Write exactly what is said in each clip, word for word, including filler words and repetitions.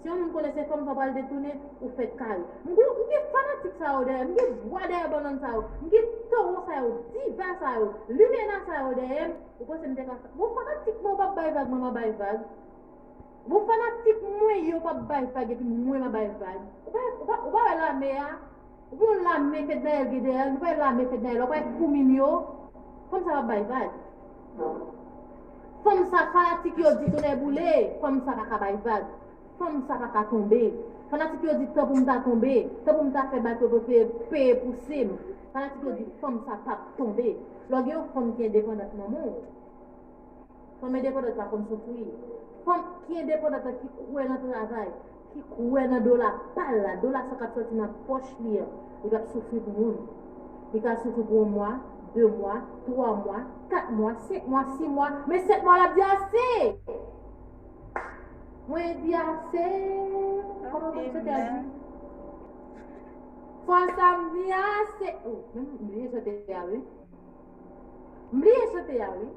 Si yon moun konnen se fanm sa w pral detounen, ou fèk kare. M gen, m gen fanatik sa yo dèyè m, m gen bwa dèyè bannann sa yo, m gen towo sa yo, diva sa yo, limena sa yo dèyè m. Ou panse m te ka fè? Bon, fanatik mwen yo p ap bay vag, mwen m a bay vag. Bon, fanatik mwen yo p ap bay vag, epi mwen m a bay vag. Ou pa, ou pa, ou pa wè lame a? Ou pa wè lame Fednaelle gen dèyè l? Ou pa wè lame Fednaelle, ou pa wè foumi l yo? Fanm sa p ap bay vag. Fanm sa, fanatik yo di tonè boule, fanm sa pa ka bay vag. Fanm sa pa ka tonbe. Fanatik yo di tan pou m ta tonbe, tan pou m ta fè bato pou peye, peye pouse m. Fanatik yo di fanm sa p ap tonbe. Lè w gen yon fanm ki endepandant manman w, fanm endepandant pa konn soufri. Fanm ki endepandant lan ki kwè nan travay, ki kwè nan dola pa l la, dola sa k ap soti nan pòch li an, li p ap soufri pou moun. Li ka soufri pou yon mwa, de mwa, twa mwa, kat mwa, senk mwa, sis mwa, men sèt mwa l ap di ase! Mwen di ase! Kòman chante a di? Fwa sa m di ase! Oh, men m bliye chante a wi. M bliye chante a wi.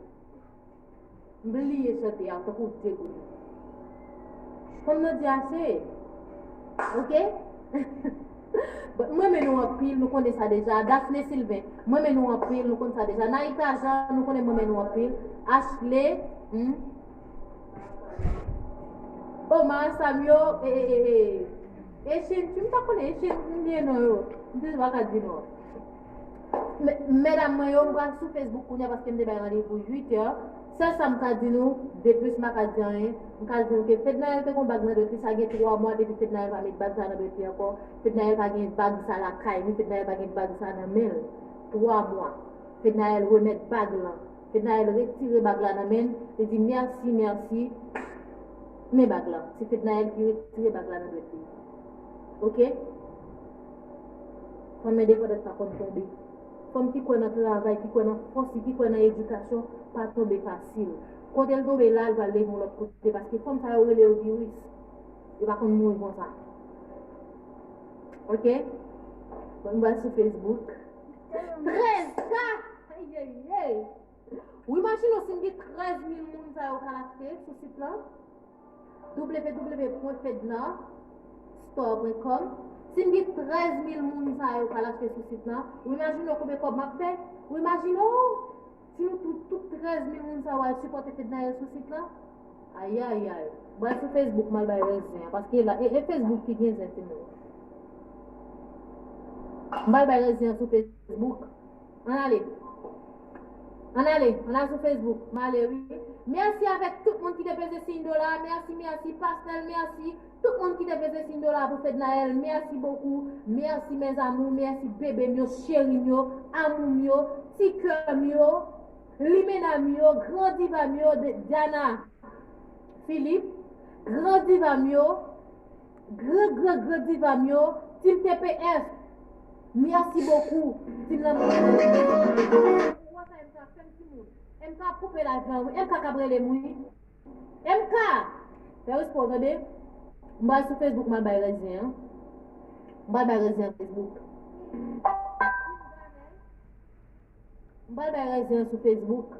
M bliye chante a, tankou degoute. Fanm nan di ase. Oke? But m renmen nou anpil, nou konnen sa deja. Daphne Sylvain, m renmen nou anpil, nou konn sa deja. Naïka Jean, nou konnen m renmen nou anpil. Ashley, hmm? Omar Samio, e, e, e, e. E Chinchi, m pa konnen, e Chinchi, m bliye non yo. M toujou pa ka di non. Me-, medam mwen yo, m pral sou Facebook kounye a paske m te bay randevou uit è. Sèl sa m ka di nou, de plis m pa ka di anyen. M ka di nou ke Fednaelle te gon bag nan dwèt li, sa gen twa mwa depi Fednaelle pa met bag sa nan dwèt li ankò. Fednaelle pa gen bag sa lakay li, Fednaelle pa gen bag sa nan men l. Twa mwa. Fednaelle remèt bag lan. Fednaelle retire bag la nan men l, li di, "Mèsi, mèsi." Men bag lan. Se Fednaelle ki retire bag la nan dwèt li. Oke? Fanm endepandant pa konn tonbe. Fanm ki kwè nan travay, ki kwè nan fòs li, ki kwè nan edikasyon, pa tonbe fasil. Kote l tonbe la, l pral leve yon lòt kote, paske fanm sa yo rele yo viris. Yo pa konn mouri konsa. Oke? Bon, m pral sou Facebook. Trèz K! Ayayay! Ou imajine w si m gen trèz mil moun sa yo k al achte sou sit lan? W W W pwen fedna store pwen kòm. Si m gen trèz mil moun sa yo k al achte sou sit lan, ou imajine w konbyen kòb m ap fè? Ou imajine w si nou tout, tout trèz mil moun sa yo al sipòte Fednaelle sou sit lan? Ayayay. M pral sou Facebook, m al bay rèzen an, paske la, e, e Facebook ki gen zen, timoun. M pral bay rèzen an sou Facebook. Ann ale. Ann ale. Ann al sou Facebook. M ale, wi. Mèsi avèk tout moun ki te peze siy dola. Mèsi, mèsi. Pasnèl, mèsi. Tout moun ki te peze siy dola pou Fednaelle. Mèsi bokou. Mèsi, mes amours. Mèsi, bebe m yo, cheri m yo, amou m yo, ti kè m yo, limena m yo, gran diva m yo, de-, Diana Philippe, gran diva m yo, gran, gran, gran diva m yo, Team T P F. Mèsi bokou. Team nan. Ou wè sa M K fè m timoun. M K ap koupe live lan wi. M K k ap rele m wi. M K! Fè respè w tande. M pral sou Facebook, m al bay rèzen an. M pral bay rèzen an Facebook. M pral bay rèzen an sou Facebook.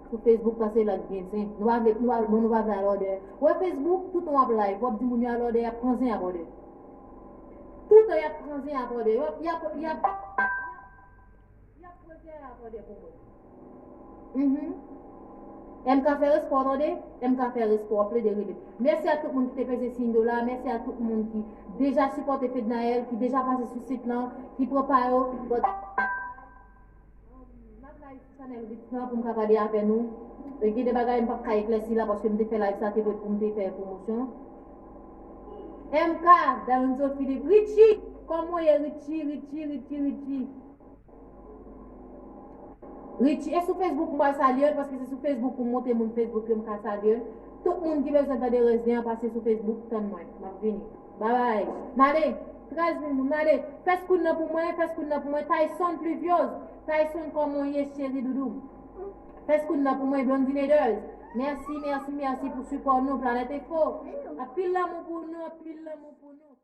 Sou Facebook, paske la gen zen. Nou pa vle, nou pa, bon, nou pa vle al òdè. Ou wè Facebook, toutan w ap live, w ap di moun yo al òdè, y ap pran zen y ap òdè. Toutan y ap pran zen y ap òdè. Y ap, y ap, y ap, y ap pran zen y ap òdè pou moun. Mhm. M K fè respè w tande, M K fè respè w ap plede rele. Mèsi a tout moun ki te peze siy dola, mèsi a tout moun ki deja sipòte Fednaelle, ki deja pase sou sit lan, ki pran pa yo. Bon, m ap live sou chanèl Ritz lan pou m ka pale avè nou. E gen de bagay m p ap ka eklèsi la paske m te fè live sa te pou m te fè pwomosyon. M K, Daronzo Philippe, Richie, kòman w ye Richie, Richie, Richie, Richie? Richie, e sou Facebook m pral salye l, paske se sou Facebook pou m montre moun Facebook yo m ka salye l. Tout moun ki bezwen tande rèzen an, pase sou Facebook, tann mwen. M ap vini. Babay. M ale. Trèz mil moun, m ale. Fè scout nan pou mwen, fè scout nan pou mwen. Tyson Pluviose. Tyson, kòman w ye, cheri doudou m? Fè scout nan pou mwen, Blondinators. Mèsi, mèsi, mèsi pou sipò nou, Planèt Enfo. Anpil lanmou pou nou, anpil lanmou pou nou.